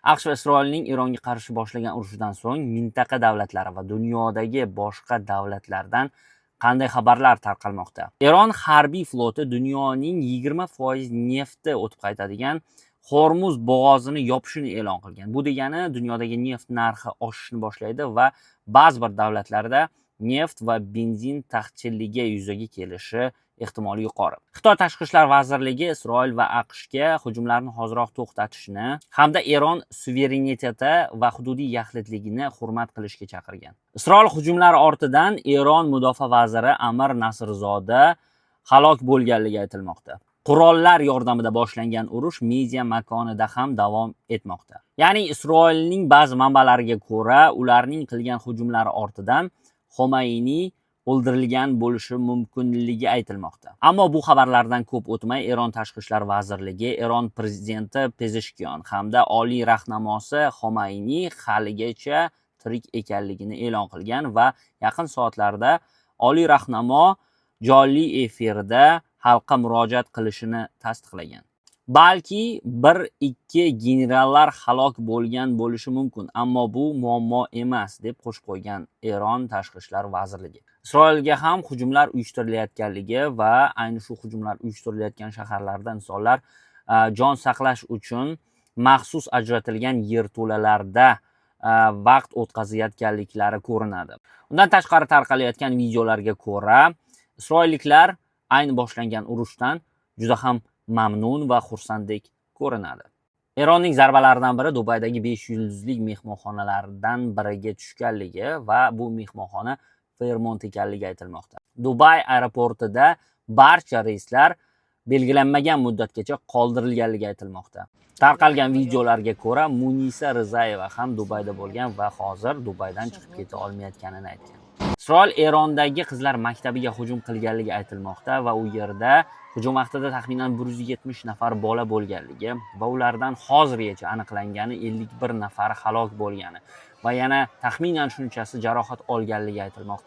AQSh va Isroilning Eronga qarshi boshlagan urushidan so'ng mintaqa davlatlari va dunyodagi boshqa davlatlardan qanday xabarlar tarqalmoqda? Eron harbiy floti dunyoning 20% nefti o'tib qaytadigan Hormuz bo'g'ozini yopishini e'lon qilgan. Bu degani dunyodagi neft narxi oshishni boshlaydi va ba'zi bir davlatlarda neft va benzin taqchilligi yuzaga kelishi ehtimoli yuqori. Xitoy Tashqi ishlar vazirligi Isroil va AQShga hujumlarni hoziroq to'xtatishni hamda Eron suvereniteti va hududiy yaxlitligini hurmat qilishga chaqirgan. Isroil hujumlari ortidan Eron mudofaa vaziri Amir Nasrzoda halok bo'lganligi aytilmoqda. Qurollar yordamida boshlangan urush media makonida ham davom etmoqda. Ya'ni Isroilning ba'zi manbalariga ko'ra, ularning qilgan hujumlari ortidan Xomayniy o'ldirilgan bo'lishi mumkinligi aytilmoqda. Ammo bu xabarlardan ko'p o'tmay Eron Tashqi ishlar vazirligi Eron prezidenti Pezeshkiyon hamda oliy rahnamosi Xomayniy haligacha tirik ekanligini e'lon qilgan va yaqin soatlarda oliy rahnamo jonli efirda xalqqa murojaat qilishini tasdiqlagan. Balki bir ikki generallar halok bo'lgan bo'lishi mumkin, ammo bu muammo emas, deb qo'shib qo'ygan Eron Tashqi ishlar vazirligi. Isroilga ham hujumlar uyushtirilayotganligi va ayni shu hujumlar uyushtirilayotgan shaharlarda insonlar jon saqlash uchun maxsus ajratilgan yerto'lalarda vaqt o'tkazayotganliklari ko'rinadi. Undan tashqari, tarqalayotgan videolarga ko'ra, isroilliklar ayni boshlangan urushdan juda ham mamnun va xursanddek ko'rinadi. Eronning zarbalaridan biri Dubaydagi 5 yulduzli mehmonxonalardan biriga tushganligi va bu mehmonxona Fairmont ekanligi aytilmoqda. Dubay aeroportida barcha reyslar belgilanmagan muddatgacha qoldirilganligi aytilmoqda. Tarqalgan videolarga ko'ra, Munisa Rizayeva ham Dubayda bo'lgan va hozir Dubaydan chiqib keta olmayotganini aytgan. Isroil Erondagi qizlar maktabiga hujum qilganligi aytilmoqda va u yerda hujum vaqtida taxminan 170 nafar bola bo'lganligi va ulardan hozirgacha aniqlangani 51 nafari halok bo'lgani va yana taxminan shunchasi jarohat olganligi aytilmoqda.